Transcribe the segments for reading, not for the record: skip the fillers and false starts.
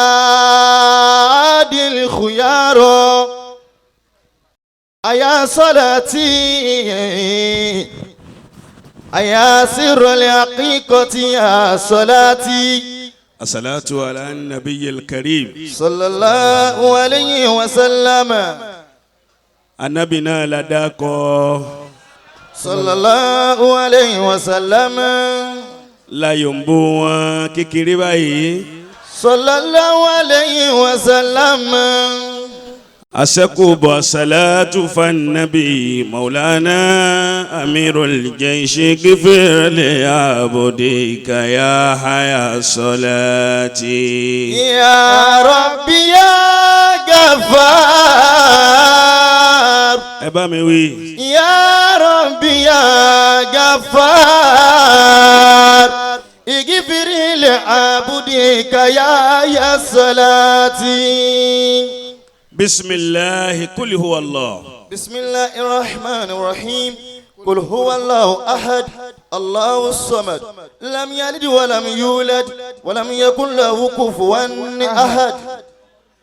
عاد الخيار أيا صلاتي أيا سر الحقيقة يا صلاتي. الصلاة على النبي الكريم. صلى الله عليه وسلم. Anabi náà la dákọ. صلى الله عليه وسلم. Láyọ̀nbó wọn kékeré báyìí. صلى الله عليه وسلم. Asẹ́kùbọ̀ salatu fannabi maulana amirul jaishi gifirli abudika ya haya salati. يا ربي يا غفار. Ẹ bá mi wí. يا ربي يا غفار اغفر لعبدك يا صلاتي. Bisimilahi kuli huwa Allah. بسم الله الرحمن الرحيم قل هو الله أحد الله الصمد لم يلد ولم يولد ولم يكن له كفوا أحد.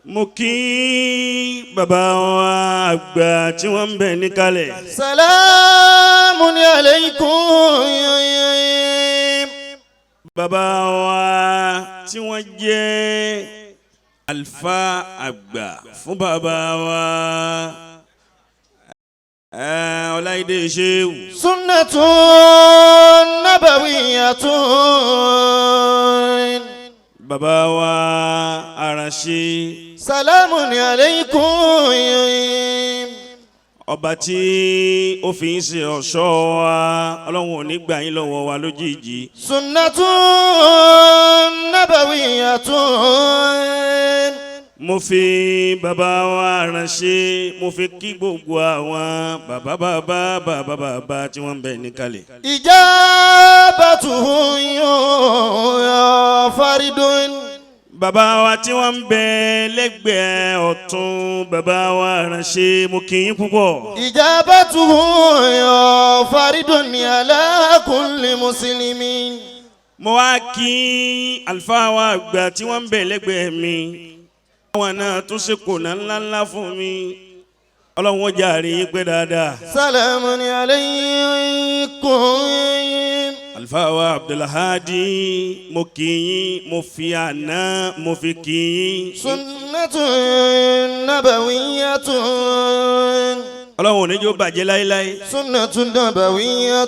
Mo kí bàbá wa àgbà tí wọ́n ń bẹ níkàlẹ̀. سلام عليكم. Bàbá wa tí wọ́n jẹ́ àlùfáà àgbà fún bàbá wa Ọláìdé Ṣéwù. سنة نبوية. Bàbá wa Aránṣẹ́. سلام عليكم. Ọba tí ó fi ń ṣe ọ̀ṣọ́ wa, Ọlọ́run ò ní gbà yín lọ́wọ́ wa lójijì. سنة نبوية. Mo fi bàbá wa Aránṣẹ́, mo fi kí gbogbo àwọn bàbá bàbá bàbá bàbá tí wọ́n ń bẹ níkàlẹ̀. إجابته فرد. Bàbá wa tí wọ́n ń bẹ lẹ́gbẹ̀ẹ́ ọ̀tún bàbá wa Aránṣẹ́, mo kí yín púpọ̀. إجابته فرد على كل مسلم. Mo wá kí àlùfáà wa àgbà tí wọ́n ń bẹ lẹ́gbẹ̀ẹ́ mi. Àwọn náà tún ṣe kòná ńláńlá fún mi. Ọlọ́run ó jàre yín pé dáadáa. سلام عليكم. Àlùfáà wa Abdulhadi, mo kí yín, mo fi àná mo fi kí yín. سنة نبوية. Ọlọ́run ò ní jó bàjẹ́ láéláé. سنة نبوية.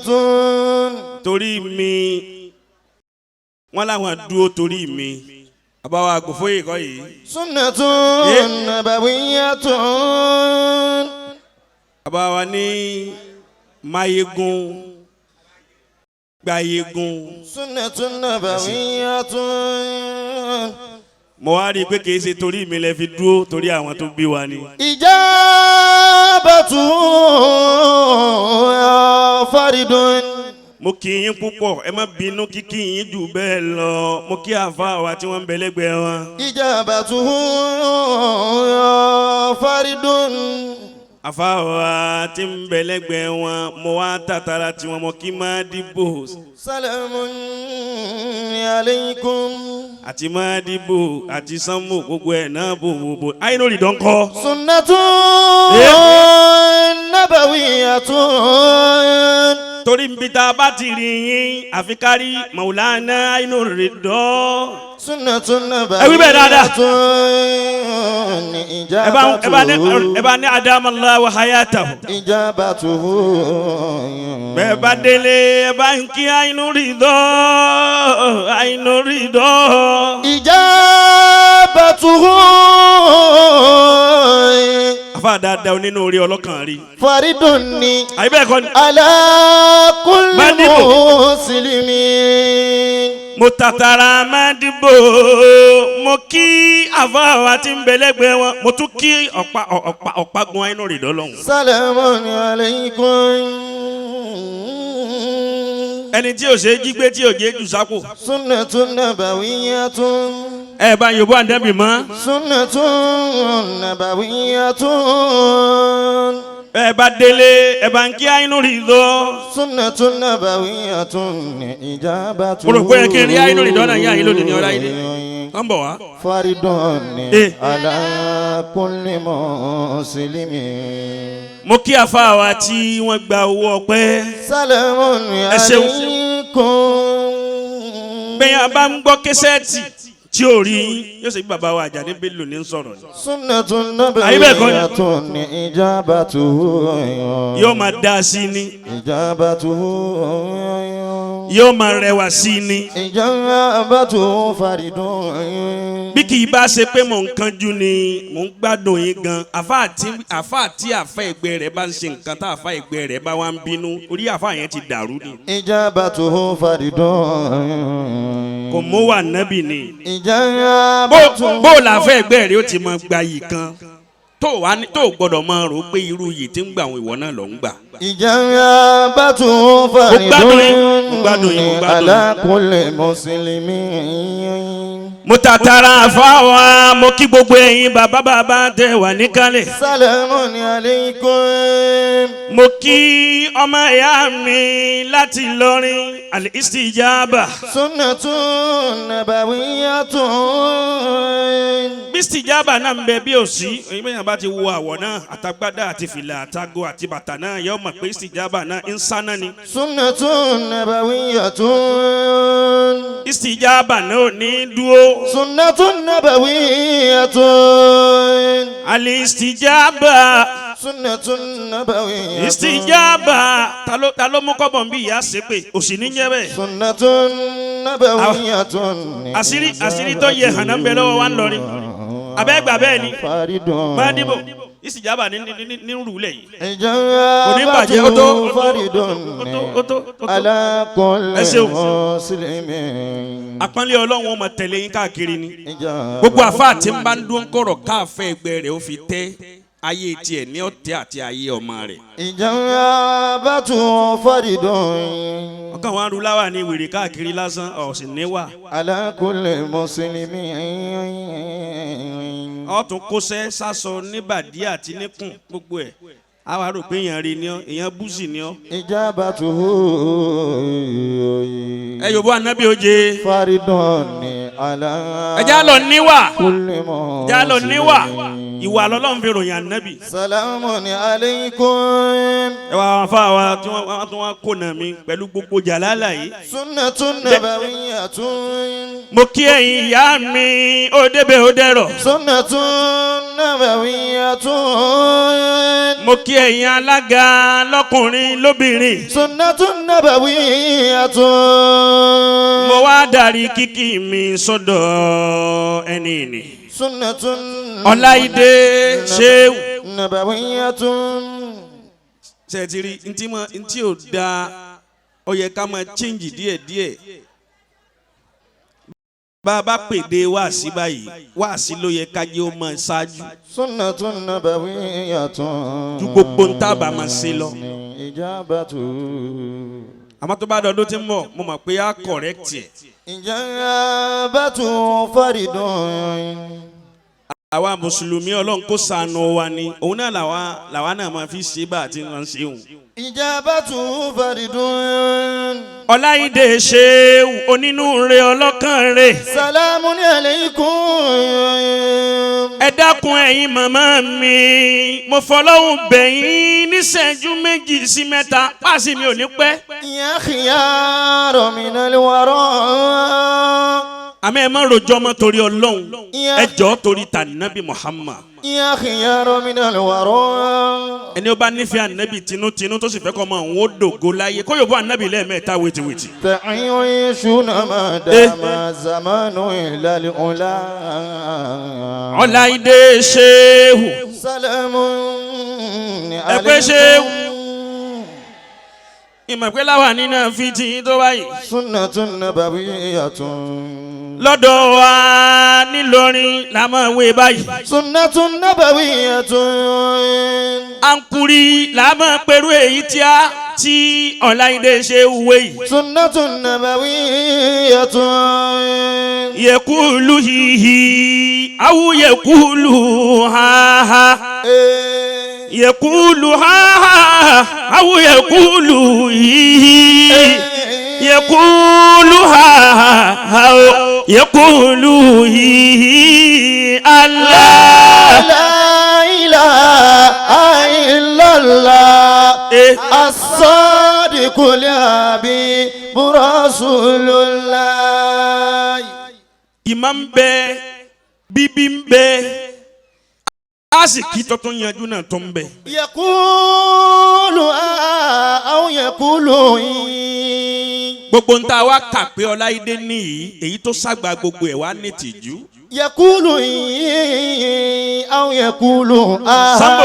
Torí mi wọ́n láwọn dúró torí mi. Bàbá wa Àgùnfóyè kọ́ yìí. سنة نبوية. Bàbá wa ní Máyégún Gbáyégún. سنة نبوية. Mo wá rí i pé kì í ṣe torí mi lẹ fi dúró, torí àwọn tó bí wa ni. إجابة فرد. Mo kí yín púpọ̀, ẹ má bínú kíkí yín jù bẹ́ẹ̀ lọ. Mo kí àáfàá wa tí wọ́n ń bẹ lẹ́gbẹ̀ẹ́ wọn. إجابته فرد. Àáfàá wa tí ń bẹ lẹ́gbẹ̀ẹ́ wọn, mo wá tàtàrà tiwọn, mo kí má dìbò. سلام عليكم. Àti má dìbò àti sánmò gbogbo ẹ̀ náà bò bò bò. Àyínú rìdán kọ́. سنة نبوية. Torí nbí tá a bá ti rí yín àfi kárí Maulana àyínú rìdán. سنة Ẹ wí bẹ́ẹ̀ dáadáa. نبوية. Ẹ bá ní adamallahu hayatahu. إجابته. Bẹ́ẹ̀ bá délé, ẹ bá ń kí àyínú rìdán, àyínú rìdán. إجابته. Afa dáadáa onínú orí ọlọ́kàn rí. فرد. Àyè bẹ́ẹ̀ kọ́ ni. على كل Madibo. مسلم. Mo tàtàrà máa dìbò, mo kí àfa wa tí ń bẹ lẹ́gbẹ̀ẹ́ wọn, mo tún kí ọ̀pá ọ̀pá ọ̀págun àyínú rìdán lọ́hùn. سلام عليكم. Ẹni tí ò ṣe é jí gbé, tí ò jẹ́ jù sápò. سنة نبوية. Ẹ bá yorùbá àdẹ́bì mọ́. سنة نبوية. Ẹ bá délé, ẹ bá ń kí àyínú rìdán. سنة نبوية إجابة. Mo rò pé kí n rí àyínú rìdán náà yín àyín lónìí ní ọlá yìí. Wọ́n bọ̀ wá. فرض Eh. على كل مسلم. Mo kí àfa wa tí wọ́n gba owó ọpẹ́. سلام Ẹ ṣeun. عليكم. Bẹ́ẹ̀ bá ń gbọ́ késẹ́ẹ̀tì tí ò rí yín yóò ṣe bí bàbá wa Àjàní Bello ní sọ̀rọ̀ ni. سنة Àyè bẹ́ẹ̀ kọ́ ni. نبوية إجابته Yóò máa dá sí ni, إجابته yóò máa rẹwà sí ni. إجابته فرد. Bí kì í bá ṣe pé mò ń kánjú ni mò ń gbádùn yín gan. Àfa tí àfa ẹgbẹ́ rẹ̀ bá ń ṣe nǹkan tá àfa ẹgbẹ́ rẹ̀ bá wá ń bínú, orí àfa yẹn ti dàrú ni. إجابته فرد. Kò mú wà nábì ni. إجابته Bó làfẹ́ ẹgbẹ́ rẹ̀ ó ti máa gba yìí kan tó wà ní tó gbọ́dọ̀ máa rò pé irú yìí tí ń gbà àwọn ìwọ náà lọ ń gbà. إجابته فرد gbádùn yín, mo gbádùn yín, mo gbádùn yín. على كل مسلم. Mo tàtàrà àfa wa, mo kí gbogbo ẹ̀yin bàbá bàbá tẹ wà níkàlẹ̀. سلام عليكم. Mo kí ọmọ ìyá mi láti Ìlọrin, Al-Istijaba. سنة نبوية. Bí Istijaba náà ń bẹ bí òsì, èyí bẹ́ẹ̀ bá ti wo àwọ̀ náà, àtagbádá àti fìlà àtago àti bàtà náà, yóò mọ̀ pé Istijaba náà ń sáná ni. سنة نبوية. Istijaba náà ò ní dúró. سنة نبوية. Al-Istijaba. سنة نبوية. Istijaba. Ta ló mú kọ́bọ̀ ń bí ìyá ṣe pé òsì ní jẹ́ bẹ́ẹ̀. سنة نبوية. Àṣírí tó yẹ hànà ń bẹ lọ́wọ́ wa ń lọrin. Abẹ́gbà bẹ́ẹ̀ ni. فرد. Máa dìbò. Istijaba ní rúlẹ̀ yìí. إجابة Kò ní bàjẹ́, ó tó, ó tó, فرد ó tó, ó tó, ó tó. على كل Ẹ ṣeun. مسلم. Àpọ́nlé Ọlọ́run ó máa tẹ̀lé yín káàkiri ni. إجابة Gbogbo àfáà tí ń bá ń dún kọ̀rọ̀ káàfẹ́ ẹgbẹ́ rẹ̀ ó fi tẹ́ ayé tiẹ̀ ní ọ̀tẹ̀ àti ayé ọmọ rẹ̀. إجابة فرد Ọkàn wa ń ru láwà ní wèrè káàkiri lásán ọ̀sìn níwà. على كل مسلم. Ọ̀tún kóṣẹ́ sásọ níbàdí àti níkùn gbogbo ẹ̀. Àwa rò pé èèyàn rí ni ọ́, èèyàn búzì ni ọ́. إجابته Ẹ yòbó ànábì oje. فرد على Ẹ já lọ níwà. كل Ẹ já lọ níwà. Ìwà lọ́lọ́run fi ròyìn ànábì. سلام عليكم. Ẹ wá àwọn afáà wa tí wọ́n tún wá kónà mi pẹ̀lú gbogbo jàlálà yìí. سنة نبوية. Mo kí ẹ̀yin ìyá mi, ó débẹ̀ ó dẹ̀rọ̀. سنة نبوية. Mo kí ẹ̀yin alága lọ́kùnrin lóbìnrin. سنة نبوية. Mo wá darí kíkí mi sọ́dọ̀ ẹni ìní. سنة Ọláìdé Ṣéwù. نبوية. Ṣé ẹ ti rí ntí mọ ntí ò da, ó yẹ ká máa chíǹjì díẹ̀díẹ̀. Bá a bá pèdè wáàsí báyìí, wáàsí ló yẹ ká jẹ́ ó máa ṣáájú. سنة نبوية. Ju gbogbo ń tábà máa ṣe lọ. إجابة. Àmọ́ tó bá dọdún tí ń bọ̀, mo mọ̀ pé á kọ̀rẹ́kìtì ẹ̀. إجابة فرد. Àwa mùsùlùmí Ọlọ́run kó ṣàánú wa ni, òun náà làwa náà máa fi ṣe bá àti máa ń ṣe òun. إجابة فرد. Ọláìdé Ṣéwù onínúure ọlọ́kàn rẹ̀. سلام عليكم. Ẹ dákun ẹ̀yin màmá mi, mo fọlọ́hún bẹ̀ yín níṣẹ́jú méjì sí mẹ́ta, páàsì mi ò ní pẹ́. يا خيار من الوراء. Àmọ́ ẹ má rojọ́ mọ́ torí Ọlọ́run, ẹ jọ̀ọ́ torí tànàbí Muhammad. يا خيار من الوراء. Ẹni ó bá nífẹ̀ẹ́ ànábì tinútinú tó sì fẹ́ kọ́ ọmọ òun ó dògo láyé kó yóò bọ́ ànábì lẹ́ẹ̀mẹ́ta wìtìwìtì. تعيشون ما دام الزمان إلى الأولى. Ọláìdé Ṣéhù. سلام Ẹ pé Ṣéhù. Ìmọ̀ pé láwa nínú fi ti yín tó báyìí. سنة نبوية. Lọ́dọ̀ wa nílọrin la máa wé báyìí. سنة نبوية. Ankuri la máa pẹ̀lú èyí tí a tí Ọláìdé ṣe wé yìí. سنة نبوية. Yẹkulu hihi, awu yẹkulu haha. Yẹkulu haha, awu yẹkulu hihi. Yekulu ha ha o yekulu hi hi Allah. لا إله إلا الله Eh. الصادق الحبيب رسول الله Ìmọ̀ ń bẹ, bíbí ń bẹ, àsìkí tuntun yanjú náà tó ń bẹ. يقول آه أو يقول إيه. Gbogbo ń ta wá kà pé Ọláìdé nìyí, èyí tó ságbà gbogbo ẹ̀ wá ní tìjú. يقول إيه أو يقول آه Sambo.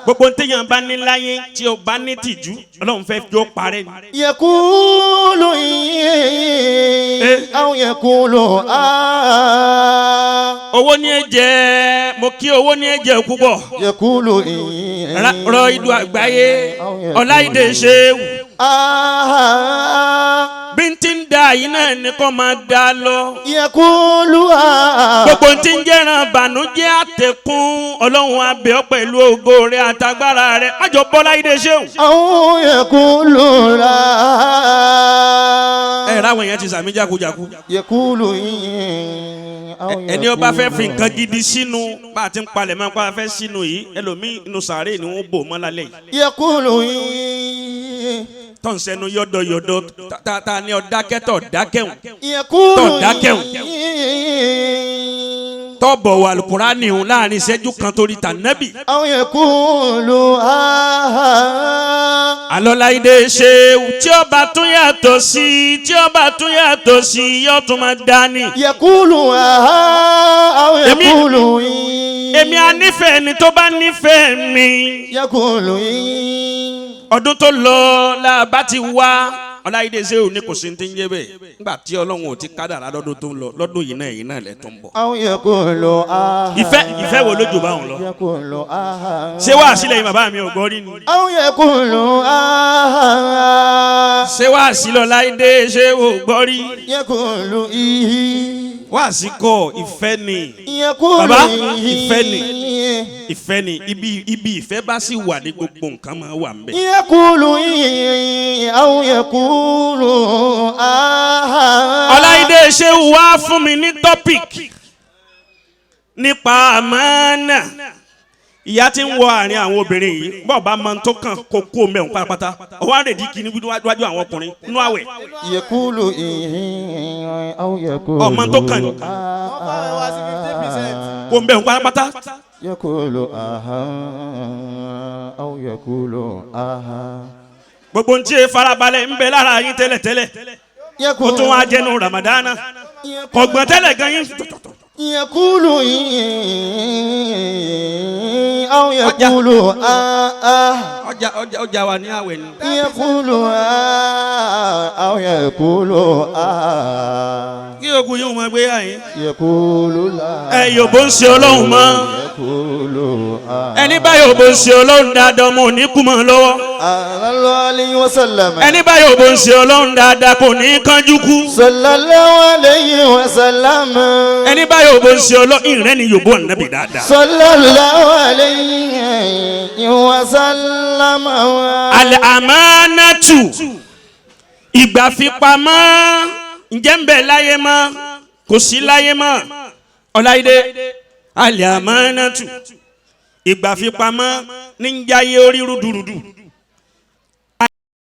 Gbogbo ń téèyàn bá ní láyé tí o bá ní tìjú, Ọlọ́run fẹ́ jó parẹ́ ni. يقول إيه Eh. أو يقول آه Owó ní ẹ jẹ́, mo kí owó ní ẹ jẹ́ púpọ̀. يقول إيه Rọ ìlú àgbáyé, Ọláìdé ṣe آه bí n ti ń da yìí náà ni kò máa da lọ. يقول آه Gbogbo tí ń jẹ́ràn bànújẹ́ àtẹ̀kùn Ọlọ́run abẹ́ ọ pẹ̀lú ògo rẹ̀ àtagbára rẹ̀ májọ bọ́lá ìdè ṣéun. أو يقول لا Ẹ ráwọn èèyàn ti sàmì jákujáku. يقول إيه أو Ẹni ó bá fẹ́ fi يقول nǹkan gidi sínú bá a ti ń palẹ̀ mọ́ pa fẹ́ sínú yìí ẹlòmíì inú sàárè ni wọ́n bò mọ́ lálẹ́ yìí. يقول إيه Tọ́nsẹ́nu yọ́dọ̀yọ̀dọ̀ tá ta ni ọ̀dákẹ́tọ̀ dákẹ́hùn. يقول Tọ́ dákẹ́hùn. إيه Tọ́bọ̀ wà Al-Kùránì hùn láàrin ìṣẹ́jú kan torí tànẹ́bì. أو يقول آه Alọ́láìdé ṣe tí ó bá tún yàtọ̀ sí tí ó bá tún yàtọ̀ sí yóò tún máa dání. يقول آه أو Èmi- يقول إيه Èmi á nífẹ̀ẹ́ ni tó bá nífẹ̀ẹ́ mi. يقول إيه Ọdún tó lọ la bá ti wá. Ọláìdé ṣe ò ní kò sí ti ń jẹ́ bẹ́ẹ̀. Nígbà tí Ọlọ́run ò ti kádàrá lọ́dún tó ń lọ lọ́dún yìí náà yìí náà lẹ̀ tó ń bọ̀. أو يقول آه Ìfẹ́ wo ló jù báwọn lọ? يقول آه Ṣé wàá sílẹ̀ yìí bàbá mi ò gbọ́ rí ni? أو يقول آه Ṣé wàá sílẹ̀ Ọláìdé ṣé ò gbọ́ rí? يقول إيه Wàá sí kọ́ ìfẹ́ ni. يقول Bàbá, إيه ìfẹ́ ni. Ìfẹ́ ni ibi ìfẹ́ bá sì wà ní gbogbo nǹkan máa wà ń bẹ̀. يقول إيه أو يقول آه Ọláìdé ṣé wá fún mi ní topic nípa àmánà. Ìyá tí ń wọ àárín àwọn obìnrin yìí bọ́ọ̀ bá máa ń tó kàn kó kó mẹ́wọ̀n pátápátá ọwọ́ àrèdí kìíní wájú àwọn ọkùnrin nínú àwẹ̀. يقول إيه أو يقول Ọmọ tó kàn ní. آه Wọ́n bá wá sí 15%. Kó mẹ́wọ̀n pátápátá. يقول آه أو يقول آه Gbogbo ohun tí e farabalẹ̀ ń bẹ lára yín tẹ́lẹ̀tẹ́lẹ̀ ó tún wá jẹnu Ramadana kọ̀gbọ́n tẹ́lẹ̀ gan yín. يقول إيه أو يقول آه آه Ọjà ọjà ọjà wa ní àwẹ̀ ni. يقول آه أو يقول آه Kí ogun yóò máa gbé yà yín. يقول لا Ẹ yòbó ń ṣe Ọlọ́run mọ́. يقول آه Ẹni bá yòbó ń ṣe Ọlọ́run dáadáa ọmọ ò ní kú mọ́ lọ́wọ́. صلى الله عليه وسلم Ẹni bá yòbó ń ṣe Ọlọ́run dáadáa kò ní kánjú kú. صلى الله عليه وسلم Ẹni bá yòbó ń ṣe Ọlọ́run ìrẹ́ ni yòbó ànábì dáadáa. صلى الله عليه وسلم Àlẹ́ àmánátù ìgbà fipamọ́ ǹjẹ́ ń bẹ láyé mọ́ kò sí láyé mọ́ Ọláìdé àlẹ́ àmánátù ìgbà fipamọ́ ní ń jáyé orí rúdurùdu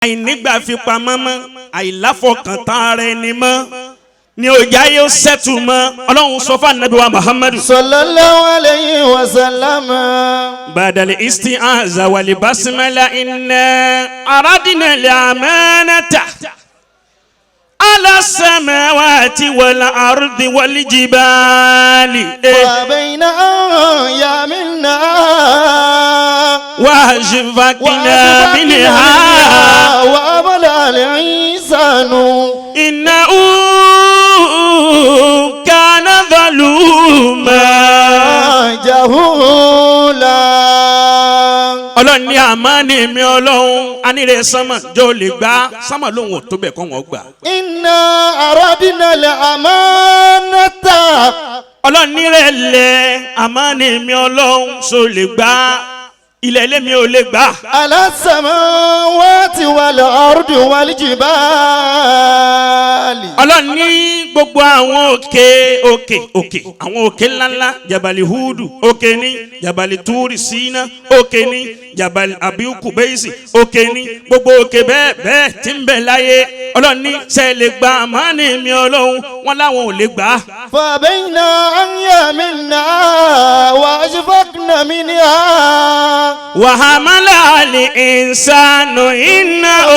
àìnígbà fipamọ́ mọ́ àìláfọkàntán ara ẹni mọ́ ni òjá yóò sẹ́tù mọ́ Ọlọ́run sọ fún anabi wa Muhammadu. صلى الله عليه وسلم بعد الاستعاذة والبسملة إنا أردنا الأمانة على السماوات والأرض والجبال وبين أن يملنا وأشفقنا منها وأبلى الإنسان إنه كان ظلوما جهولا Ọlọ́run ní àmánì mi Ọlọ́run anírẹ̀ sánmà jọ lè gbà sánmà lòun ò tó bẹ̀ kọ́ wọn gbà. إنا أردنا الأمانة Ọlọ́run nírẹ̀ lẹ̀ àmánì mi Ọlọ́run so lè gbà Ilẹ̀ ilé mi ò lè gbà. على السماوات والأرض والجبال. Ọlọ́run ní gbogbo àwọn òkè òkè òkè, àwọn òkè ńláńlá, Jabali Hudu òkè ní, Jabali Turi Sina òkè ní, Jabali Abiuku Beisi òkè ní, gbogbo òkè bẹ́ẹ̀ bẹ́ẹ̀ tí ń bẹ láyé, Ọlọ́run ní ṣe lè gba àmánì mi Ọlọ́run? Wọn láwọn ò lè gbà á. فأبين أن يحملنها وأشفقن منها. وحملها الإنسان إنه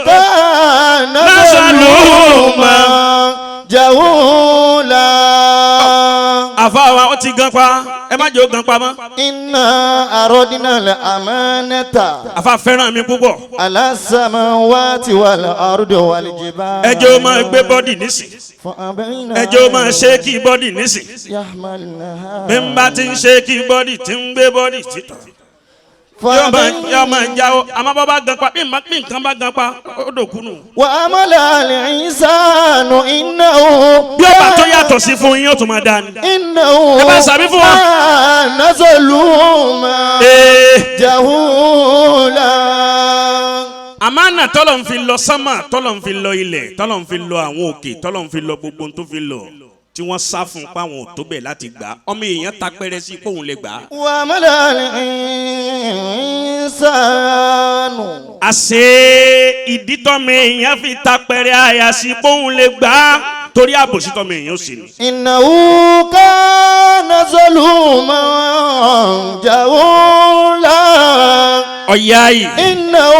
كان ظلوما جهولا. Àfa wa, ó ti gan pa, ẹ má jẹ́ ó gan pa mọ́. إنا أردنا الأمانة Àfa fẹ́ràn mi púpọ̀. على السماوات والأرض والجبال. Ẹ jẹ́ ó máa gbé body nísìn. فأبين Ẹ jẹ́ ó máa shake body nísìn. يحملنها. Bí n bá ti ń shake body, tí ń gbé body títọ̀, yóò máa jáwọ́. Àmọ́ bọ́ bá gan pa, bí nǹkan bá gan pa, ó dòkú nù. وحملها الإنسان إنه Bí ó bá tó yàtọ̀ sí fún yín, ó tún máa dáa ni. إنه Ẹ bá sàmì fún wa. كان ظلوما جهولا. Àmánà tọ́lọ̀ ń fi lọ sánmà, tọ́lọ̀ ń fi lọ ilẹ̀, tọ́lọ̀ ń fi lọ àwọn òkè, tọ́lọ̀ ń fi lọ gbogbo ohun tó fi lọ, tí wọ́n sá fún páwọn ò tó bẹ̀ láti gbà á, ọmọ èèyàn ta pẹ́rẹ́ sí kóun lè gbà á. وحملها الإنسان. Àṣé ìdí tọ́mọ èèyàn fi ta pẹ́rẹ́ àyà sí kóun lè gbà á, torí àbòsí tọ́mọ èèyàn ó sì ní. إنه كان ظلوما جهولا. Ọ̀yá yìí. إنه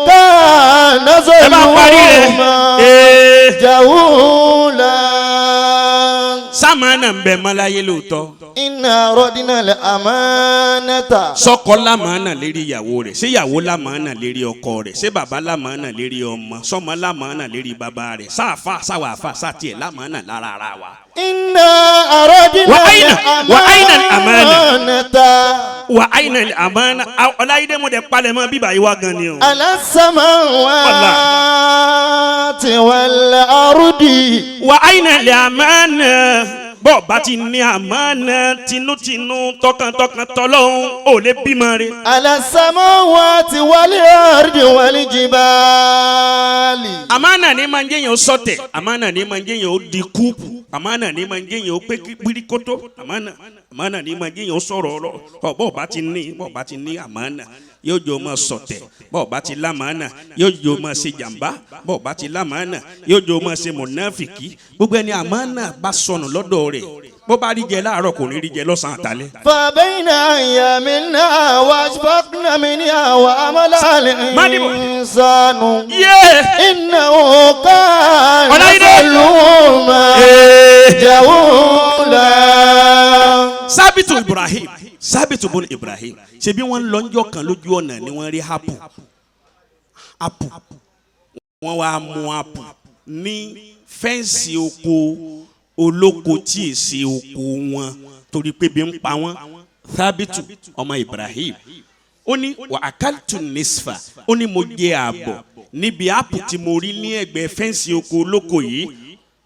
كان Ẹ bá parí rẹ̀. ظلوما Ee. جهولا. Sámánà ń bẹ mọ́láyé lóòótọ́? إنا ردنا الأمانة. Sọkọ lámàánà lérí ìyàwó rẹ̀? Ṣé ìyàwó lámàánà lérí ọkọ rẹ̀? Ṣé bàbá lámàánà lérí ọmọ? Sọmọ lámàánà lérí bàbá rẹ̀? Sáàfà sáwàfà sátìẹ lámàánà lára ara wa? إنا أردنا وأين الأمانة؟ الأمانة وأين الأمانة؟ Ọláyídé, mo dẹ̀ palẹ̀ mọ́ bíbá yìí wá gan ni o. على السماوات والأرض. وأين الأمانة؟ Bọ́ọ̀ bá ti ní àmánà tinútinú, tọkàntọkàn tọlọ́hún, ò lè bímọ rẹ̀. على السماوات والأرض والجبال. Àmánà ní máa ń jẹ́yàn ó sọ̀tẹ̀, àmánà ní máa ń jẹ́yàn ó di kúùpù, àmánà ní máa ń jẹ́yàn ó pé píríkótó, àmánà ní máa ń jẹ́yàn ó sọ̀rọ̀ ọ̀rọ̀. Bọ́ọ̀ bá ti ní àmánà, yóò jẹ́ ó máa sọ̀tẹ̀. Bọ́ọ̀ bá ti lámánà, yóò jẹ́ ó máa ṣe jàmbá. Bọ́ọ̀ bá ti lámánà, yóò jẹ́ ó máa ṣe mọ̀náfìkì. Gbogbo ẹni àmánà bá sọnù lọ́dọ̀ rẹ̀, bó bá rí jẹ láàárọ̀, kò ní rí jẹ lọ́sàn-án àtàlẹ́. فأبين أن يحملنها وأشفقن منها وحملها Mádìbò. الإنسان Yé. إنه كان Ọláyídé. ظلوما جهولا. Sábìtù Ibrahim, Sábìtù bọ́n Ibrahim, ṣebí wọ́n lọ ńjọ́ kan lójú ọ̀nà ni wọ́n rí apple. Wọ́n wá mú apple ní fence oko olóko tí ì ṣe oko wọn, torí pé bí ń pa wọ́n. Sábìtù ọmọ Ibrahim, ó ní وأكلت النصف, ó ní mo jẹ ààbọ̀ níbi apple tí mo rí ní ẹ̀gbẹ́ fence oko olóko yìí.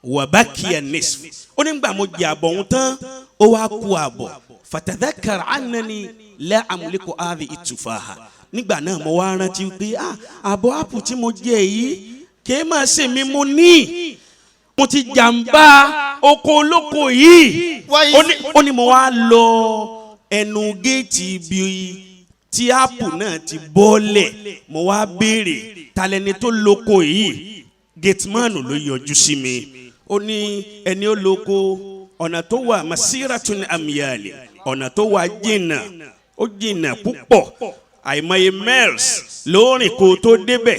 وبقي النصف, ó ní gbà mo jẹ àbọ̀ òun tán, ó wá kú àbọ̀. فتذكرت أنني لا أملك هذه التفاحة. Nígbà náà mo wá rántí pé, ah, àbọ̀ apple tí mo jẹ yìí kìí máa ṣe mi, mo ní mo ti jàǹbá oko olóko yìí. Ó ní mo wá lọ ẹnu géètì ibi tí apple náà ti bọ́ọ̀lẹ̀, mo wá béèrè talẹ́ni tó lóko yìí. Gateman ló yọjú sí mi. Ó ní ẹni ó lóko, ọ̀nà tó wà مسيرة أميال, ọ̀nà tó wà jìnnà, ó jìnnà púpọ̀, àìmọye miles lóòrìn kó tó débẹ̀.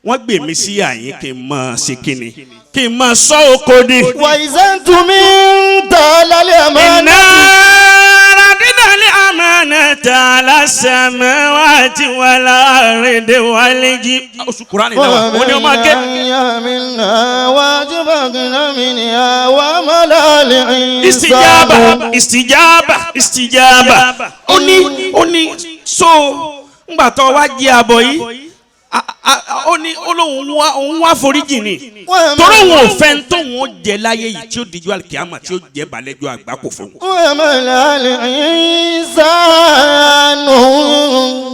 Wọ́n gbè mí sí àyín kí n máa ṣe kíni, kí n máa sọ oko ni. وإذا اؤتمنت على الأمانة. إنا ردنا الأمانة على السماوات والأرض والجبال. Oṣù Kúránì náà wà, wọ́n ní ọmọ akẹ́. يحملنها وأشفقن منها وحملها الإنسان. استجابة استجابة استجابة. Ó ní so ńgbà tó wá jí àbọ̀ yìí. Ó ní ó lóun wá, òun wá foríjì ni, torí òun ò fẹ́ ń tóun ó jẹ láyé yìí tí ó dijú àlùkìyàmà tí ó jẹ balẹ̀jọ́ àgbákò fún un. وما الإنسان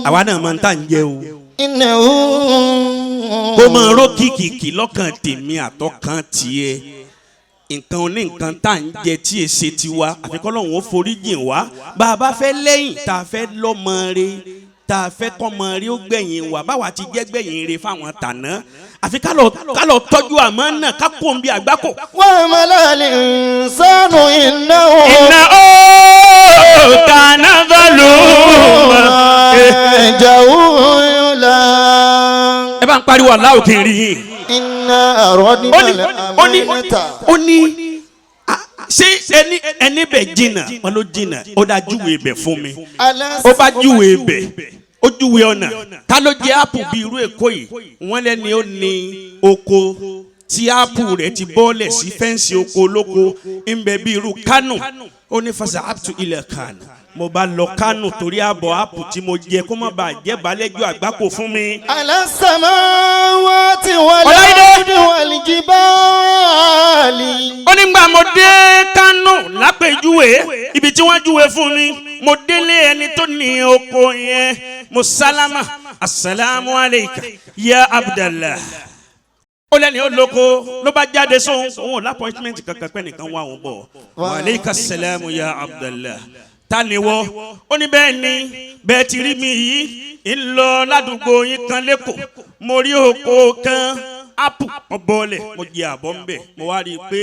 Àwa náà máa ń tà ń jẹ o. إنه Kó máa ró kìkìkì lọ́kàn tèmi àtọkàn tiẹ̀, nǹkan oní nǹkan tá à ń jẹ tí èsè tiwa, àfi k'Ọlọ́hun ó foríjìn wá. Bá a bá fẹ́ lẹ́yìn tá a fẹ́ lọ́mọ re, tá a fẹ́ kọ́mọ re ó gbẹ̀yìn wá, báwa ti jẹ́ gbẹ̀yìn re fáwọn tàná, àfi ká lọ tọ́jú àmọ́ náà ká kó ń bí àgbákò. وما الإنسان إنه Iná ó kàná zaluma. جهولا. Ẹ bá ń pariwo aláwọ̀ kí n rí yín. إنا أردنا Ó ní ó ní الأمانة ó ní ṣé ẹni bẹ̀ jìnnà? Wọn ló jìnnà. Ó dá júwe bẹ̀ fún mi. على Ó bá júwe bẹ̀, ó júwe ọ̀nà. Ta ló jẹ ápù bí irú èkó yìí? Wọ́n lẹ́ni ó ní oko tí ápù rẹ̀ ti bọ́ọ̀lẹ̀ sí fẹ́ǹsì oko olóko ń bẹ bí irú Kánò. Ó ní fasa ápù ilẹ̀ Kánò, mo bá lọ Kánò torí àbọ̀ ápù tí mo jẹ kó má bàa jẹ́ balẹ̀jọ́ àgbákò fún mi. على السماوات Ọláìdé. والأرض والجبال. Ó ní gbà mo dé Kánò lápèjúwe ibi tí wọ́n júwe fún mi, mo délé ẹni tó ní oko yẹn, mo sálámà, asalaamu aleyka ya Abdallah. Ó lẹ́ni ó lóko ló bá jáde sóhun, òun ò lápọ́ìntmẹ́ǹtì kankan pẹ́ nìkan wá òun bọ̀. Wa aleyka salaamu ya Abdallah, ta ni wọ́? Ó ní bẹ́ẹ̀ ni, bẹ́ẹ̀ ti rí mi yìí, ń lọ ládùúgbò yín kan lẹ́kọ̀ọ́, mo rí oko kan, ápù ọbọ̀ọ̀lẹ̀, mo jẹ àbọ̀ ń bẹ̀, mo wá rí i pé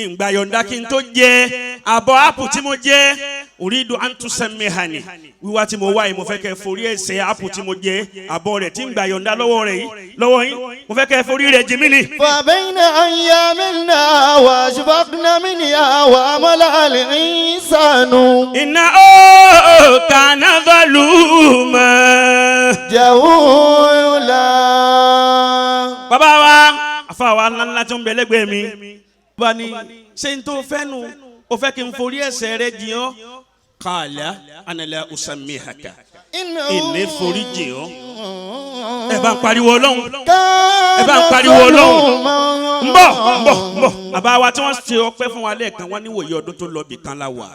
ìgbà yọ̀ǹda kí n tó jẹ àbọ̀ ápù tí mo jẹ, orídùn antusamihani wíwá tí mo wá yìí, mo fẹ́ kẹ́ forí ẹ̀ṣẹ̀ ápù tí mo jẹ àbọ̀ rẹ̀ tí ń gbà yọ̀ǹda lọ́wọ́ rẹ̀ yìí lọ́wọ́ yín, mo fẹ́ kẹ́ forí rẹ̀ jì mí ni. فبين أيامنا وأشفقن منها وملأ الإنسان Iná ó kàná zaluma. جهولا. Bàbá wa, àfa wa ńláńlá tó ń bẹ lẹ́gbẹ̀ẹ́ mi, bá ní ṣé n tó fẹ́ nu, o fẹ́ kí n forí ẹ̀ṣẹ̀ rẹ jìn ọ́? Kàlá anala usamihaka, ìní forí jìn ọ́. Ẹ bá ń pariwo Ọlọ́run, ẹ bá ń pariwo Ọlọ́run. Ń bọ̀, ń bọ̀, ń bọ̀. Bàbá wa tí wọ́n ṣe ọpẹ́ fún wa lẹ́ẹ̀kan, wọ́n níwòye ọdún tó lọ bì kan la wà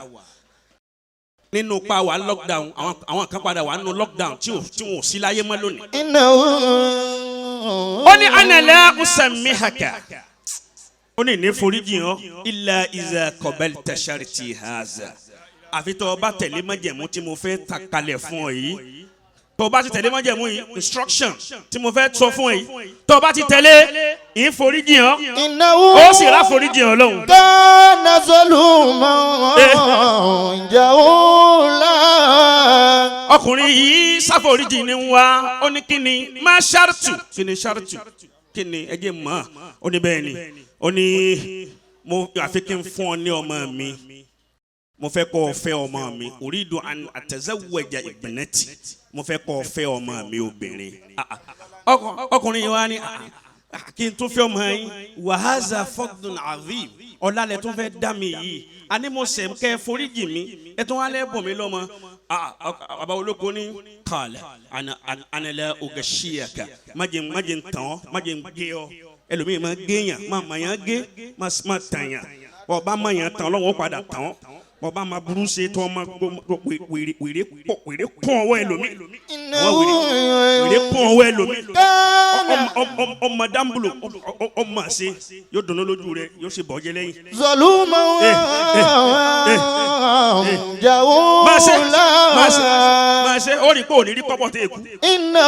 nínú pa wà lockdown, àwọn kan padà wà nínú lockdown tí wọn ò sí láyé mọ́ lónìí. إنه Ó ní anala usamihaka, ó ní ní foríjì hàn illa iza qabalta sharti haza, àfi tó o bá tẹ̀lé májẹ̀mú tí mo fẹ́ ta kalẹ̀ fún ọ yìí. Tó o bá ti tẹ̀lé májẹ̀mú yìí, instruction tí mo fẹ́ sọ fún ọ yìí, tó o bá ti tẹ̀lé, ìforíjì hàn, إنه ó sì rà foríjì hàn lọ́hùn. كان ظلوما جهولا. Ọkùnrin yìí sáforíjì ni ń wá. Ó ní kíni má ṣáàtù, kíni ṣáàtù, kíni ẹ jẹ́ mọ́? Ó ní bẹ́ẹ̀ ni, ó ní mo àfi kí n fún ọ ní ọmọ mi, mo fẹ́ kọ́ ọ fẹ́ ọmọ mi, uridu an atazawwaja ibnati, mo fẹ́ kọ́ ọ fẹ́ ọmọ mi obìnrin. Ah, ah. Ọkùnrin yìí wá ní ah, ah, kí n tún fẹ́ ọmọ yín? Wàhálà fadlun azim, ọ̀làlẹ̀ tún fẹ́ dá mi yìí, àní mo sẹ̀ kẹ́ foríjì mi, ẹ tún wá lẹ́ bọ̀ mí lọ́mọ. Ah, ah, bàbá olóko ní kàlẹ̀ anala ogasiyaka, májè ń tàn ọ́, májè ń gé ọ. Ẹlòmíì máa géèyàn, máa màyàn gé, máa tàyàn. Ọba màyàn tàn, Ọlọ́run ó padà tàn ọ́. Ọba máa burú ṣe tó ọmọ wèrè, wèrè pọ̀, wèrè kún ọwọ́ ẹlòmíì, àwọn wèrè kún ọwọ́ ẹlòmíì. Ọmọ dáńbùlò ọmọ ṣe yóò dùnú lójú rẹ, yóò ṣe bọ́jẹ́ lẹ́yìn. ظلوما Máa ṣe, máa ṣe, جهولا. Máa ṣe, ó rí pé òní rí kọ́pọ̀ tó èkú. إنه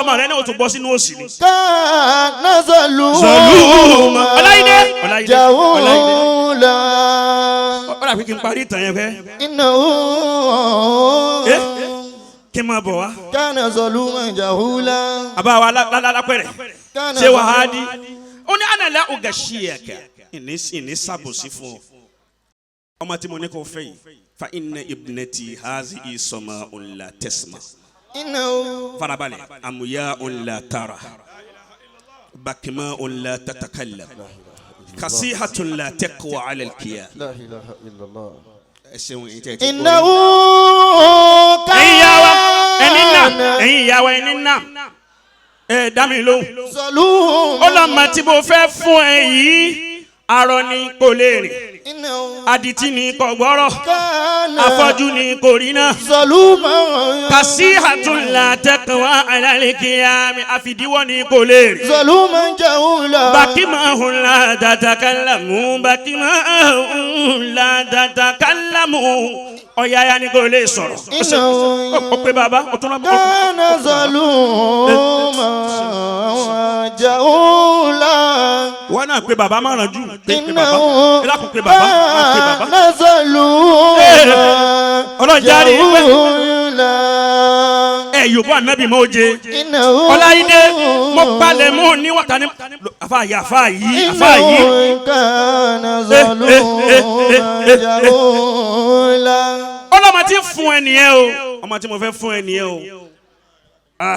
Ọmọ rẹ náà ó tún bọ́ sínú òsì ni. كان ظلوما. ظلوما Ọláyídé, Ọláyídé, Ọláyídé. جهولا. Ó dàbí kí n parí ìtàn yẹn fẹ́. إنه Kí n máa bọ̀ wá. كان ظلوما جهولا. Àbá wa lápẹ̀rẹ̀ كان ṣé wàhálì. Ó ní ànàlẹ́ ògàṣíyàkà ìní sàbòsí fún ọ. Ọmọ tí mo ní kó fẹ́ yìí, fa inna ibnati hazi isoma la tasma. إنه Farabalẹ̀, amuya la tara, bakima la tatakallam, kasihatun la taqwa ala alqiyam. لا إله إلا الله. Ẹ ṣeun, èyí tẹ́ ẹ ti gbọ́ إنه yìí. Ẹ̀yin ìyá wa ẹni náà, كان ẹ̀yin ìyá wa ẹni náà, Ẹ dá mi lóhùn. ظلوما Ó lọ́mọ tí mo fẹ́ fún ẹ yìí, arọ ni kò lè rìn, إنه adití ni kò gbọ́rọ̀, كان afọ́jú ni kò rí náà. ظلوما Kàsíhàtúnlá tẹkùnwá alálẹ́kíyàmí, àfìdíwọ́ ni kò lè rìn. ظلوما جهولا Bàkímà la tàtàkàlámù, bàkímà la tàtàkàlámù, ọ̀yàyà ni kò lè sọ̀rọ̀. Ó pé bàbá, ó tún lọ́ كان ظلوما جهولا Wọ́n náà pé bàbá má ràn jù, pé pé bàbá, إنه ẹ lákùn pé bàbá, má pé bàbá. كان ظلوما Ọlọ́run járe pé جهولا ẹ yòbó ànábì mọ́ oje. إنه Ọláyídé, mo palẹ̀ mọ́ ní wàtá ní àfa yìí, àfa yìí, àfa yìí. إنه كان ظلوما جهولا Ọlọ́mọ tí ń fún ẹ nìyẹn o, ọmọ tí mo fẹ́ fún ẹ nìyẹn o. Ah.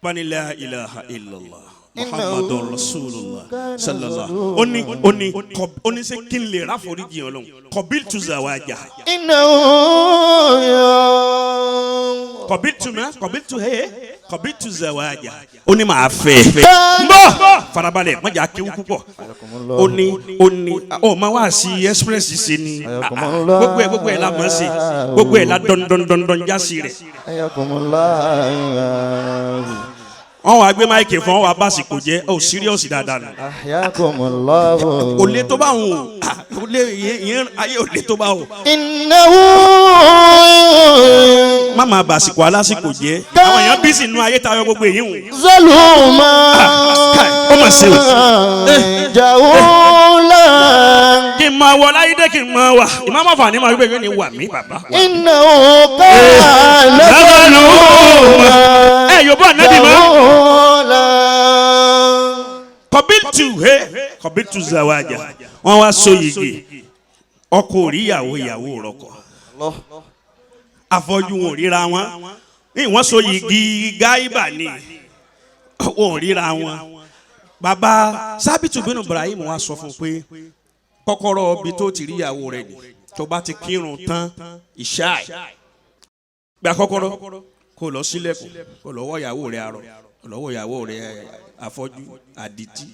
Bani la ilaha illallah Muhammadun Rasulullah sallallahu. Ó ní ó ní ó ní ṣé kí n lè ráforíjì Ọlọ́run? Qabiltu zawaja. إنه Qabiltu ma qabiltu he qabiltu zawaja. Ó ní màá fẹ́. Ń bọ̀ farabalẹ̀ má jà kéwú púpọ̀. Ó ní ó ní ó máa wá sí express ṣe ni gbogbo ẹ̀ la mọ̀ sí, gbogbo ẹ̀ la dọ́ndọ́ndọ́ndọ́n já sí rẹ̀. حياكم الله Wọ́n wá gbé máìkì fún wọn wá básìkò jẹ́ ó síríọ̀sì dáadáa nù. أحياكم الله Kò lè tó bá wọn o, kò lè yẹn ayé ò lè tó bá wọn. إنه Má máa bàsìkò alásìkò jẹ́, àwọn èèyàn bí sínú ayé tayọ gbogbo èyí wò. ظلوما Ó mà ṣe o. جهولا Kí n máa wọ láyédè kí n máa wà, ìmáàmù àfààní máa wípé ní wà mí bàbá. إنه كان ظلوما Ẹ yòbó ànábì mọ́. جهولا Kọ̀bíltù he kọ̀bíltù zawaja, wọ́n wá so yìgì, ọkọ ò rí ìyàwó, ìyàwó ò rọkọ, afọ́jú wọn ò ríra wọn, ní wọ́n so yìgì gáíbà ni wọn ò ríra wọn. Bàbá Sábìtù bínú Ibrahim wá sọ fún un pé kọ́kọ́rọ́ ibi tó ti rí ìyàwó rẹ̀ ni tó bá ti kírun tán ìṣá ẹ̀, gba kọ́kọ́rọ́ kó lọ sílẹ̀kùn, kó lọ wọ́ ìyàwó rẹ̀ arọ, kó lọ wọ́ ìyàwó rẹ̀ afọ́jú àdìtí,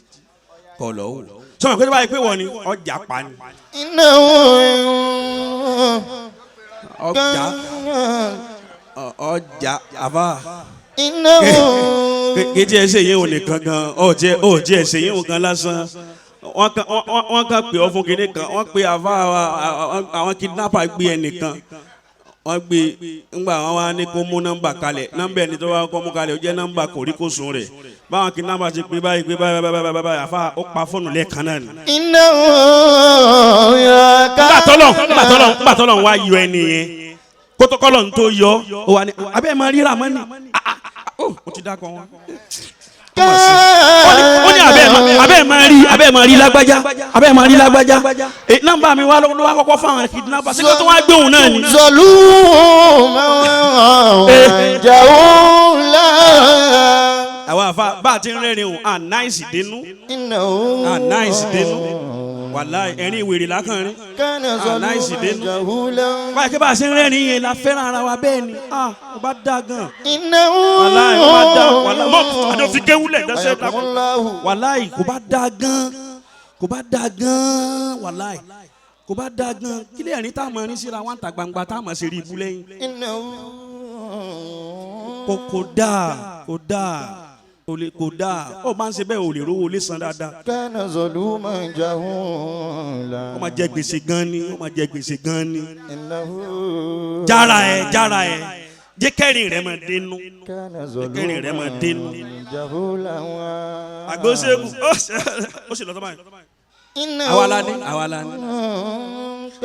kó lọ wò. Sọ̀rọ̀ pé tó bá yẹ pé wọ́n ni ọjà pa ni. إنه Ọjà ọjà àbá. إنه Kejì ẹ ṣe yẹn ò nìkan gan, ọ̀jẹ̀ ẹ ṣe yẹn ò gan lásán. Wọ́n kàn pè ọ́ fún kinní kan, wọ́n pe àfa àwọn kidnapper gbé ẹnìkan, wọ́n gbé ńgbà wọn wá ní kó mú nọ́mbà kalẹ̀, nọ́mbà ẹni tó wá kó mú kalẹ̀ ó jẹ́ nọ́mbà kòríkòsùn rẹ̀. Báwọn kidnapper ti pé báyìí pé báyìí báyìí báyìí báyìí, àfa ó pa fóònù lẹ́ẹ̀kan náà ni. إنه Ńgbà tọ́lọ̀ ń wá yọ ẹni yẹn, kótókọ́lọ̀ ń tó yọ, ó wà ní abẹ́ ẹ̀ máa ríra mọ́ ni. Ó ti dákọ̀ wọn. Ó ní abẹ́ ẹ̀ máa rí lágbájá, abẹ́ ẹ̀ máa rí lágbájá. Nọ́mbà mi wá ló wá kọ́kọ́ fáwọn kidnapper, ṣé kó tó wá gbé òun náà ni. ظلوما جهولا Àwọn àfa bá a ti ń rẹ́rìn o, à náìsì dénú, إنه à náìsì dénú, wàláì ẹ̀rín ìwèrè lákànrin. كان náìsì ظلوما dénú. جهولا Báyìí kí bá a ṣe ń rẹ́rìn yẹn la fẹ́ràn ara wa bẹ́ẹ̀ ni, ó bá dá gan. إنه Wàláì ó bá dá, wàláì mọ́ àdó fi kéwúlẹ̀ dẹ́sẹ̀ حياكم dákun. الله Wàláì kò bá dá gan, kò bá dá gan, wàláì kò bá dá gan. Kí lè rìn tá a mọ̀ ní síra wọn ta gbangba tá a mọ̀ ṣe rí ibú lẹ́yìn. إنه Kò dáa, kò dáa, kò lè kò dáa. Ó máa ń ṣe bẹ́ẹ̀, ò lè rówó lè san dáadáa. كان ظلوما جهولا Ó máa jẹ gbèsè gan ni, ó máa jẹ gbèsè gan ni. إنه Jára ẹ, jára ẹ, jẹ́ kẹ́rin rẹ̀ máa dénú. كان Kẹ́rin rẹ̀ máa dénú. ظلوما جهولا Àgbóṣẹ́gun ó sì lọ tó báyìí. إنه Àwa la ní, àwa la ní.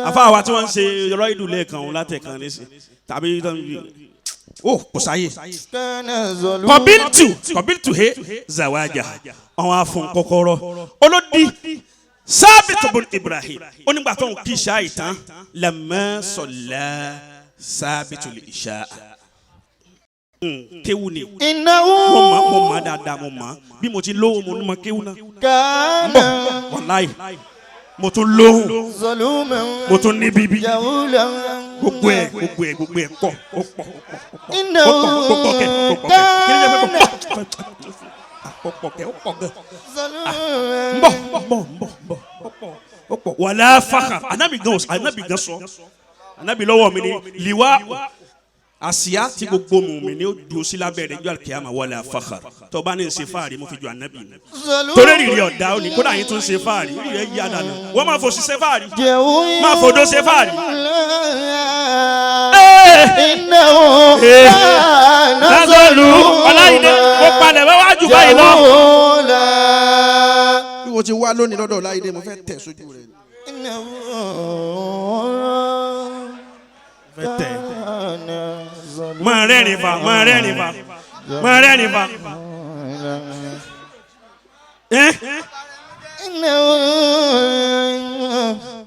Àfa àwa tí wọ́n ń ṣe ọ̀rọ̀ ìdúlé kan òun látẹ̀kan nísìn tàbí ó kò sáyè. كان ظلوما Kọ̀bíltù he zawaja, àwọn afun kọ́kọ́rọ́ olódi Sábìtù bun Ibrahim onígbà tó ń kí ìṣá ìtàn lamma sọ̀lá sábìtù lè ìṣá. Kéwù ni إنه mo mọ̀ dáadáa, mo mọ̀ bí mo ti lówó mo ní mọ kéwù náà. كان Wàláì mo tún lóhùn, ظلوما mo tún ní bíbí, جهولا gbogbo ẹ gbogbo ẹ gbogbo ẹ pọ̀, ó pọ̀, ó pọ̀, إنه ó pọ̀, ó pọ̀ kẹ, ó pọ̀ kẹ. Kí ni jẹ́ pé pọ̀? Àpọ̀pọ̀ kẹ́, ó pọ̀ gan. Ń bọ̀, ń bọ̀, ń bọ̀, ń bọ̀, ó pọ̀, ó pọ̀. Wàlá fàkà, anabi gan, anabi gan sọ, anabi lọ́wọ́ mi ni liwa, àsíá tí gbogbo mùmí ni ó dúró sí lábẹ́ rẹ̀ jọ àlùkìyàmà. Wàlá fàkà, tó bá ní ń ṣe fáàrí, mo fi jọ anabi ni. Torí rírì ọ̀dà ó ní kódà yín tún ṣe fáàrí, rírì ẹ̀ yí àdànù, wọ́n máa fò sí ṣe fáàrí, máa fòdó ṣe fáàrí. إنه كان Lázọlù Ọláyídé, mo palẹ̀ wá wájú báyìí lọ. جهولا. Bí mo ti wá lónìí lọ́dọ̀ Ọláìdé, mo fẹ́ tẹ̀ sójú rẹ̀ ni. إنه Fẹ́ tẹ̀. كان ظلوما. Máa rẹ́rìn fa, máa rẹ́rìn fa, máa rẹ́rìn fa. Ẹ́. إنه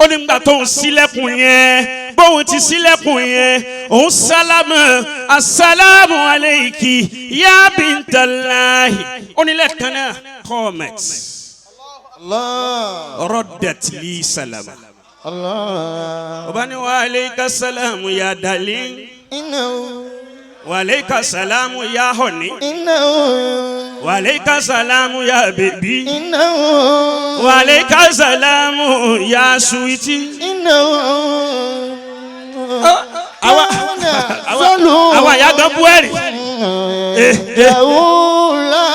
Ó ní gbà tóun sílẹ̀kùn yẹn, bóun ti sílẹ̀kùn yẹn, òun sálámù, asalaamu aleyki ya bintalahi. Ó ní lẹ́ẹ̀kan náà, kọ́mẹ̀t الله rọ́dẹ̀t lí sàlámà. الله. Ọba ní wa aleyka salamu ya dalin. إنه Wa aleyka salamu ya honey. إنه Wa aleyka salamu ya baby. إنه Wa aleyka salamu ya sweetie. إنه Àwa ìyá gan bú ẹ̀rì. جهولا.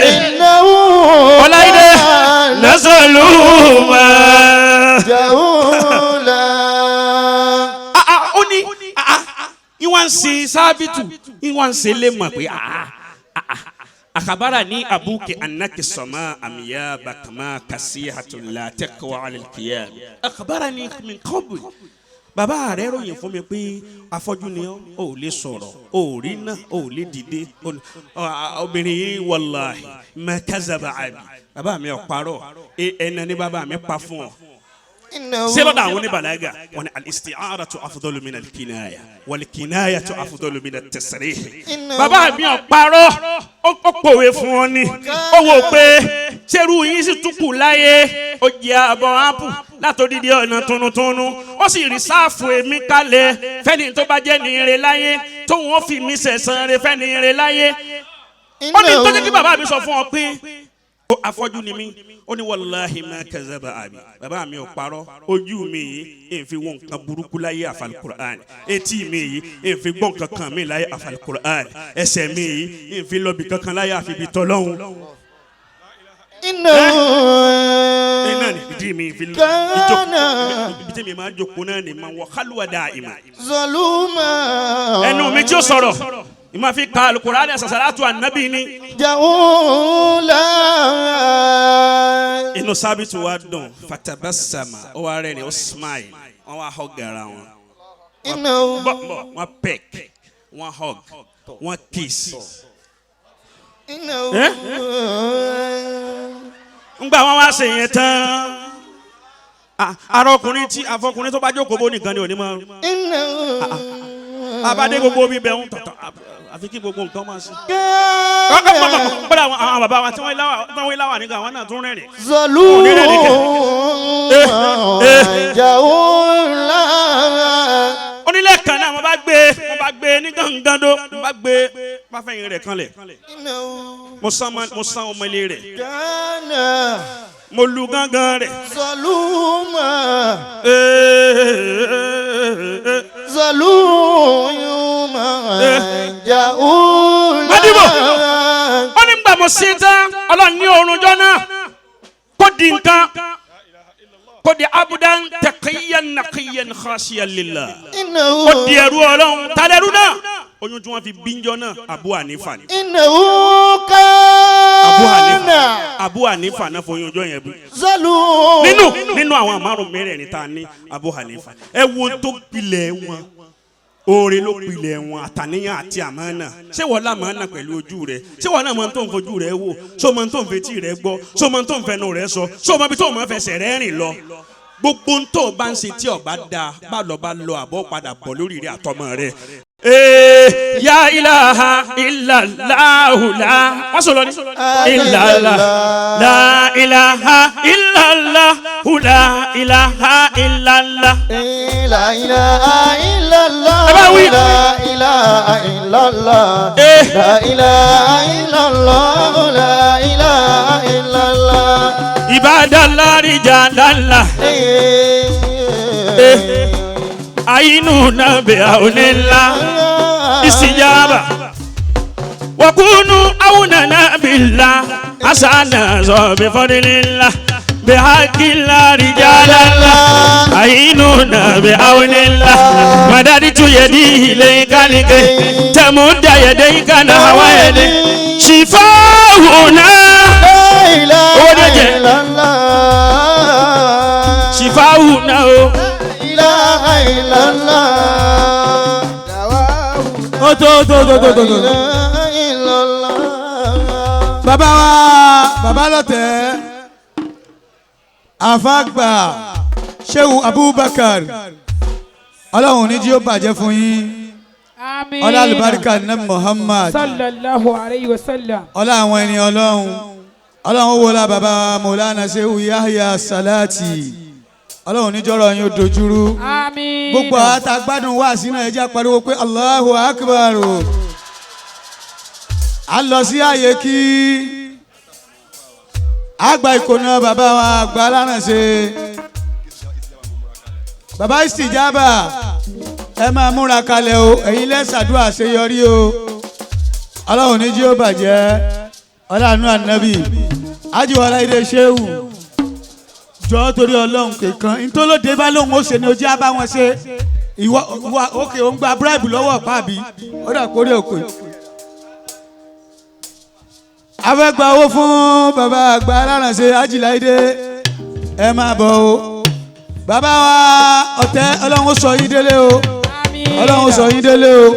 إنه Ọláìdé lọ́sọ̀lùmọ́. جهولا. Ó ní ìwọ̀n ń ṣe sábìtù, ìwọ̀n ń ṣe lè mọ̀ pé àkàbàrà ní abúkẹ́ anaki sọ̀mọ́ àmìyá bàkàmá kàṣí àtúnlá tẹ́kọ̀ọ́ alẹ́kìyà àkàbàrà ní min qabl. Bàbá rẹ̀ ròyìn fún mi pé afọ́jú ni ọ́, ò lè sọ̀rọ̀, ò rí náà, ò lè dìde. Obìnrin yìí, wàláhì ma kazaba abi, bàbá mi ò parọ́. Ẹnà ni bàbá mi pa fún ọ. إنه Ṣé lọ́dọ̀ àwọn oníbàlágà wọn ni al-isti'aratu afdalu min al-kinaya wal-kinayatu afdalu min at-tasrih. Bàbá mi ò parọ́, ó pòwe fún ọ ni. Ó wò pé ṣerú yín sì tún kù láyé. Ó jẹ àbọ̀ ápù látòdìdí ọ̀nà tuntun, ó sì rí sáàfù èmi kalẹ̀ fẹ́ni tó bá jẹ́ ní ire láyé, tóun ó fi mí sẹ̀sán re fẹ́ni ire láyé. Ó ní tó jẹ́ kí bàbá mi sọ fún ọ pé ó afọ́jú ni mí. Ó ní wàláhi ma kazaba abi, bàbá mi ò parọ́. Ojú mi yìí, èyí fi wọ́n nǹkan burúkú láyé àfàlùkùrán. Etí mi yìí, èyí fi gbọ́ nǹkan kan mi láyé àfàlùkùrán. Ẹsẹ̀ mi yìí, èyí fi lọ́bì kankan láyé àfibì tọ́lọ́hún. إنه Ẹ náà ni ìdí mi fi Kánà. ìjókòó, ibi tí mi máa jókòó náà ni máa wọ kálùwà dá ìmọ̀. ظلوما. Ẹnu mi tí ó sọ̀rọ̀, ìmọ̀ fi ka alukur'an, sàṣàlátù ànábì ni. جهولا. Inú sábìtì wa dùn, fatabasama, ó wá rẹ́rìn, ó smile, wọ́n wá hug ara wọn. إنه Bọ́ wọ́n peck, wọ́n hug, wọ́n kiss. إنه Eh? Ngbà wọn wá ṣe yẹn tán, ara ọkùnrin tí afọkùnrin tó bá jókòó bó nìkan ni òní máa إنه abadé gbogbo bí bẹ́ẹ̀ ń tọ̀tọ̀, àfi kí gbogbo nǹkan máa ṣe. كان Kọ́dà àwọn bàbá wa tí wọ́n láwà nígbà wọn náà tún rẹ́rìn. ظلوما جهولا. Onílé kan náà, wọ́n bá gbé ní gàngàndó, wọ́n bá gbé, wọ́n bá fẹ̀yìn rẹ̀ kanlẹ̀. إنه Mo sán ọmọ ilé rẹ̀. كان Mo lu gángan rẹ̀. ظلوما ظلوما جهولا. Madibo. Ó ní gbà mo sí tán, Ọlọ́run ní oorun jọ náà kó di nǹkan, kó di abudan taqiyan naqiyan khashiyan lillah. إنه Ó di ẹrú Ọlọ́run. Talẹ́rú náà, oyún tí wọ́n fi bíjọ́ náà, Abu Hanifa ni. إنه Abu كان Hanifa, Abu Hanifa náà foyún ọjọ́ yẹn bí. ظلوما. Nínú àwọn márùn mẹ́rẹ̀ẹ̀rin tá a ní, Abu Hanifa, ẹ wo tó pilẹ̀ wọn, oore ló pilẹ̀ wọn, àtàníyàn àti àmánà. Ṣé wọ́n lámánà pẹ̀lú ojú rẹ̀? Ṣé wọ́n náà mọ tó ń fojú rẹ̀ wò? Ṣé o mọ tó ń fetí rẹ̀ gbọ́? Ṣé o mọ tó ń fẹnu rẹ̀ sọ? Ṣé o mọ ibi tó o mọ fẹsẹ̀ rẹ̀ rìn lọ? Gbogbo ń tó o bá ń ṣe tí o bá da, bá lọ bá lọ, àbọ̀ padà bọ̀ lórí rẹ̀ àtọmọ rẹ̀. Ya ilaha illallah la wọ́n sọ̀rọ̀ ní illallah la ilaha illallah la ilaha illallah. La ilaha illallah. Ẹ bá wí. La ilaha illallah. La ilaha illallah. La ilaha illallah. Ibadallah rijalallah. Àyínú nàbẹ̀ àwọnìlá ìsìjàbà wàkúnú àwọnàna bìlá àṣàna sọ̀bì fọ́nìlélá bìhákìlá rìjàlálá àyínú nàbẹ̀ àwọnìlá màdàdìtú yẹ̀dí ilé kálíkẹ́ tẹ̀múdà yẹ̀dẹ́ ìkànnà àwáyẹ̀dẹ́ ṣìfáwùnà La ilaha illallah. ṣìfáwùnà o. Ilaha illallah. Ó tó tó tó tó tó tó. Ilaha illallah. Bàbá wa bàbá lọ́tẹ̀ àfàgbà Shehu Abubakar, ọlọ́run ní jí ó bàjẹ́ fún yín. Àmín. Ọlá àlùbáríkà ní Muhammad Sallallahu alayhi wa sallam. ọlá àwọn ẹni ọlọ́run ọlọ́run ó wọlá bàbá wa Mọ̀lánà Shehu Yahya Salati, ọlọ́run níjọ́rọ̀ yín ó dojúrú. Àmín. Gbogbo àwọn tá a gbádùn wá sínú ẹjẹ́ pariwo pé Allahu Akbar o. A lọ sí àyè kí àgbà ìkòná bàbá wa àgbà alárànṣe bàbá Istijaba, ẹ máa múra kalẹ̀ o, ẹ̀yin lẹ́sàdúrà àṣeyọrí o. Ọlọ́run ní jí ó bàjẹ́, ọlọ́run ànábì ájíwọlá ilé ṣéwù jọ torí ọlọ́run kankan ntọ́lódé bá lóun ó ṣe ni ojú á bá wọn ṣe. Ìwọ wa òkè ó ń gba bíráìbù lọ́wọ́ ọ̀pá àbí ó dà kórè òkè. A fẹ́ gba owó fún bàbá àgbà alárànṣe ajíláìdé, ẹ máa bọ̀ o. Bàbá wa ọ̀tẹ́, ọlọ́run ó sọ yín délé o. Àmín. Ọlọ́run ó sọ yín délé o.